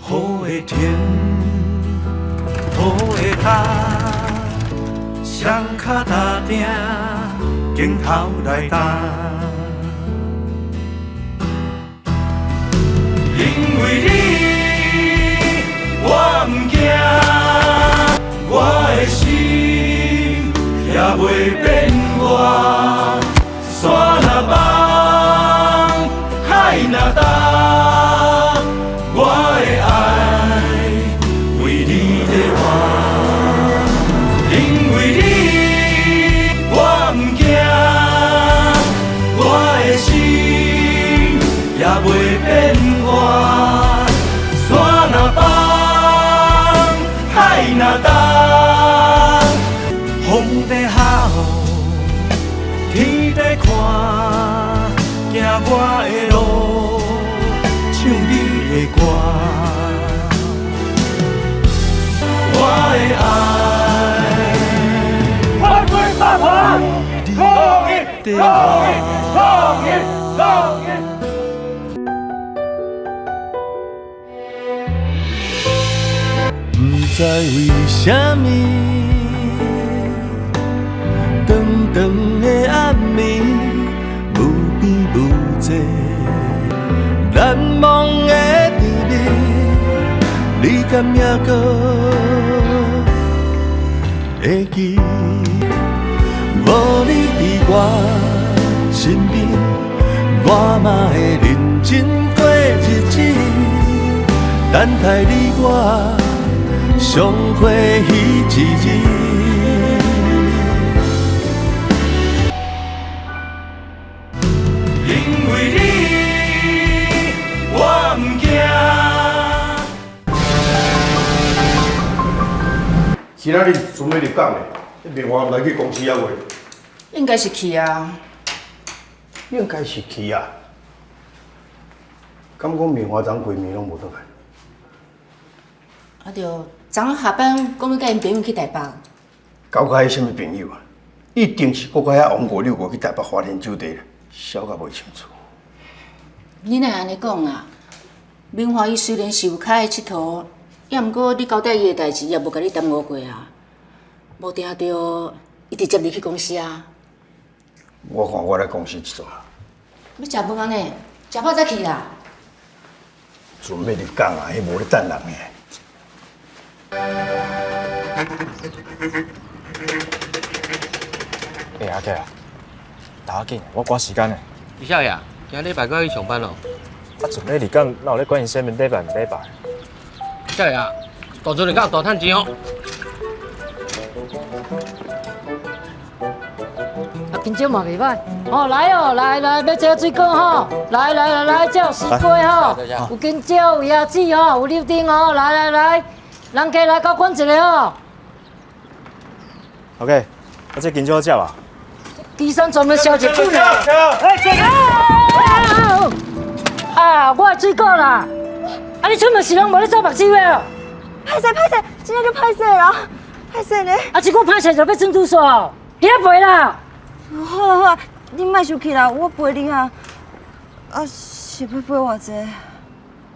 雨會停，雨會干，双跤踏定，镜头来担。因为你，我毋惊，我的心也袂变卦。山若崩，海若干，我的爱为你在活。因为你，我毋惊，我的心也袂变卦。山若崩，海若干，风在吼，天在看，行我的路，唱你的歌。我的爱，万岁大团，统一，统一，统一，统一。不知为啥物，长长的暗暝，无边无际，难忘的甜蜜，你敢犹阁会记？无你伫我身边，我嘛会认真过日子，等待你我相会彼一日。因为你，我毋惊。今仔日准备入港咧，你明华来去公司犹未？应该是去啊。应该是去啊。敢讲明华昨规暝拢无转来？啊著，昨昏下班讲欲佮𪜶朋友去台北。交佮彼啥物朋友啊？一定是阁佮遐王五六五去台北花天酒地啦，痟甲袂清楚。你哪会按呢讲啊？明华伊虽然是有较爱𨑨迌，也毋过你交代伊的代誌也無共你耽误過啊。無定著伊直接入去公司啊。我看我來公司一逝。欲食飯按呢？食飽才去啦。準備入港啊，彼無咧等人的。欸，阿杰啊，打緊，我趕時間呢。李少爺，今禮拜閣去上班咯？啊，準備離港，哪有咧管𪜶啥物禮拜毋禮拜？少爺，大做入港大趁錢哦。啊，香蕉嘛袂歹，哦，來哦，來來，欲這水果吼，來來來來，這有絲瓜吼，有香蕉，有椰子吼，有柳丁哦，來來來，人客來交管一下哦。 OK，啊，這香蕉好食無？岐山專門銷日本的。哎，這個啊，我的水果啦！啊，你出門是攏無咧走目睭的哦？歹勢歹勢，真正足歹勢啦，歹勢呢。啊，這久歹勢就欲轉拄煞，伫遐陪啦。好啦好啦，你莫生氣啦，我陪你啊。啊，是欲賠偌濟？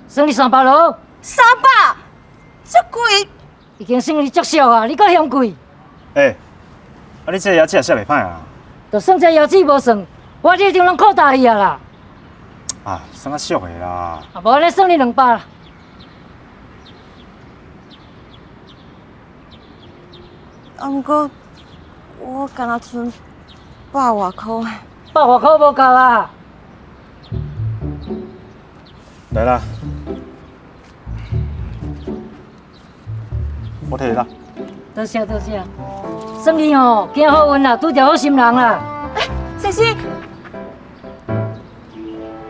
算你300囉。300，遮貴。已經算你足俗啊，你閣嫌貴？欸，啊你這個椰子也寫袂歹啊。就算這椰子無算，我這張攏擴大去啊啦。啊，算較俗的啦。啊，無按呢算你200啦。啊，毋過我敢若賰百外箍。百外箍無夠啊！來啦，我提你啦。多謝多謝。算你吼，行好運啦，拄著好心人啦。欸，先生，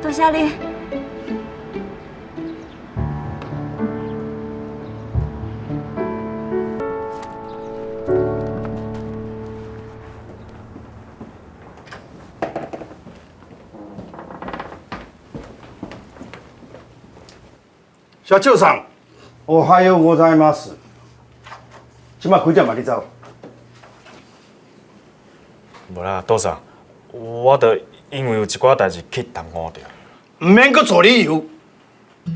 多謝你。社長さん、おはようございます。這擺幾點啊？你走？無啦，杜總，我著因為有一寡代誌去耽誤著。毋免閣找理由。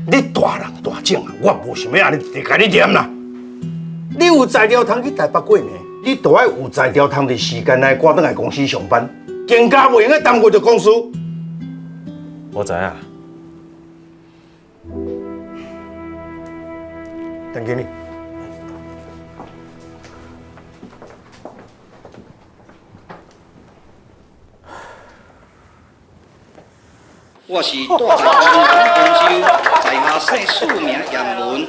你大人大種啊，我無想欲按呢直共你念啦。你有才調通去台北過暝，你就愛有才調通佇時間內趕轉來公司上班，更加袂用該耽誤著公司。我知影。陳經理。我是住在台南豐州，在下姓氏名嚴文。